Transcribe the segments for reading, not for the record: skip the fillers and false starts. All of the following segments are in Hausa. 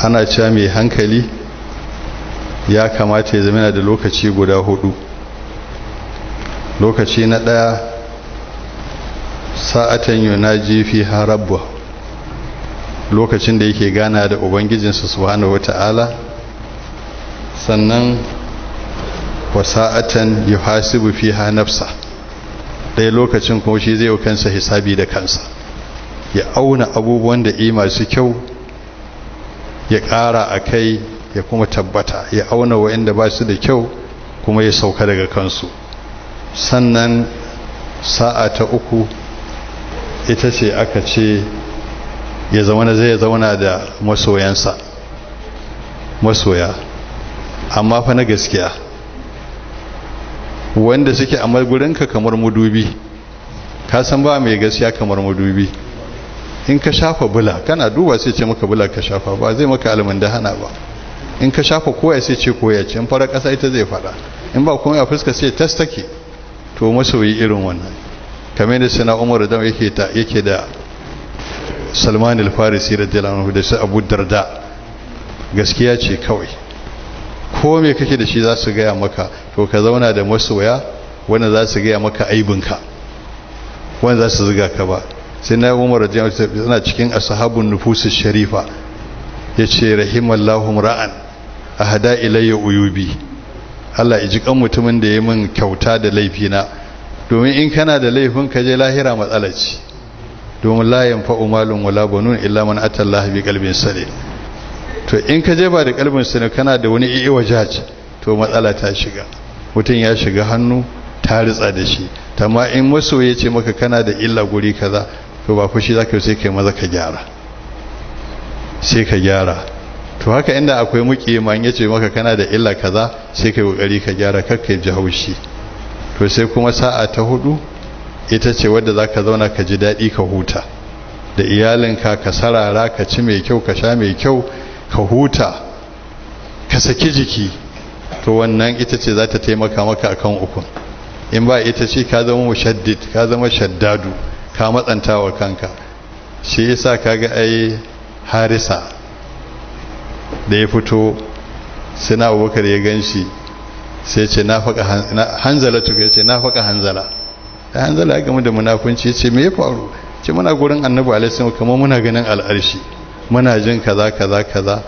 Ana cewa mai hankali ya kamata ya zama da lokaci guda hudu. Lokaci na ɗaya, sa'atan yunaji fiha rabbuh, lokacin da yake gana da ubangijinsa subhanahu wata'ala. Sannan wa sa'atan yuhasibu fiha nafsa, ɗaya lokacin kuma shi zai kansa hisabi da kansa, ya auna abubuwan da yi masu kyau ya ƙara a kai ya kuma tabbata, ya auna wa'inda ba su da kyau kuma ya sauka daga kansu. Sannan sa'a ta uku ita ce aka ce ya zauna, zai zauna da masoyansa, masoya amma fa na gaskiya, wanda suke a gurinka kamar mudubi. Ka san ba mai gaskiya kamar mudubi. In ka shafa bula kana duba sai ce maka bula ka shafa, ba zai maka almundahana ba. In ka shafa koya sai ce koya ce, in fara kasa ita zai fada, in ba kuma a fuska sai tas take. To masoyi irin wannan, kamar da sana Umar da yake ta yake da Salman al-Farisi radiyallahu anhu da su Abu Darda, gaskiya ce kawai. Ko me kake da shi za su gaya maka. To ka zauna da masoya wanda za su gaya maka aibinka, wanda za su zuga ka ba. Sai na Umar radiyallahu anhu yana cikin ashabun nufusus sharifa, yace rahimallahu ra'an ahada ilayya uyubi, Allah ya ji kan mutumin da ya min kyauta da laifina. Domin in kana da laifin ka je lahira matsala ce, domin la yanfa'u malun wala banun illa man ata Allah bi qalbin salim. To in ka je ba da kalbin salim kana da wani iwajaj, to matsala ta shiga, mutum ya shiga hannu ta ritsa da shi. Amma in masoyi ce maka kana da illa guri kaza, to ba fushi zaka yi, sai kai maza ka gyara, sai ka gyara. To haka inda akwai muki ma in yace maka kana da illa kaza, sai kai kokari ka gyara, kar ka ji haushi. To sai kuma sa'a ta hudu ita ce wadda zaka zauna ka ji dadi ka huta da iyalinka, ka sarara, ka ci mai kyau, ka sha mai kyau, ka huta, ka saki jiki. To wannan ita ce za ta taimaka maka akan ukun. In ba ita ce ka zama mushaddid, ka zama shaddadu, ka matsanta wa kanka. Shi yasa kaga ai Harisa da ya fito, sai na Abubakar ya ganshi sai ce na faka Hanzala, tuka ya ce na faka Hanzala. Da Hanzala ya gamu da munafunci, ya ce me ya faru? Ce muna gurin Annabi alaihi salam kamar muna ganin al'arshi, muna jin kaza kaza kaza.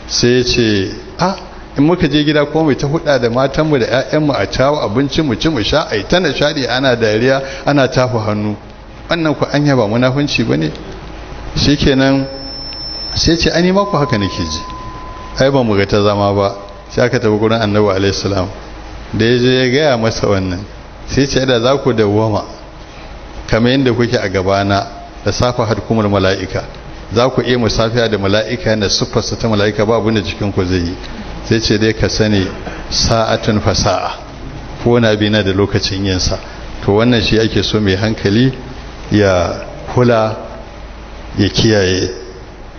Sai ya ce a in muka je gida ko mai ta huda da matanmu da 'ya'yanmu a cawo abinci mu ci mu sha, ai ta nishadi, ana dariya, ana tafa hannu, wannan ku anya ba munafunci bane? Shikenan sai ce ani ma ku haka nake ji, ai ba mu ga ta zama ba. Sai aka tafi gurin Annabi alaihi salam, da ya je ya gaya masa wannan, sai ce da za ku dawwama kamar yadda kuke a gabana da safa hadkumul mala'ika, za ku iya musafiya da mala'ika da siffarsa ta mala'ika, ba abin da jikin ku zai yi. Sai ce dai ka sani sa'atun fasa'a, ko na bi na da lokacin yinsa. To wannan shi ake so mai hankali ya kula, ya kiyaye.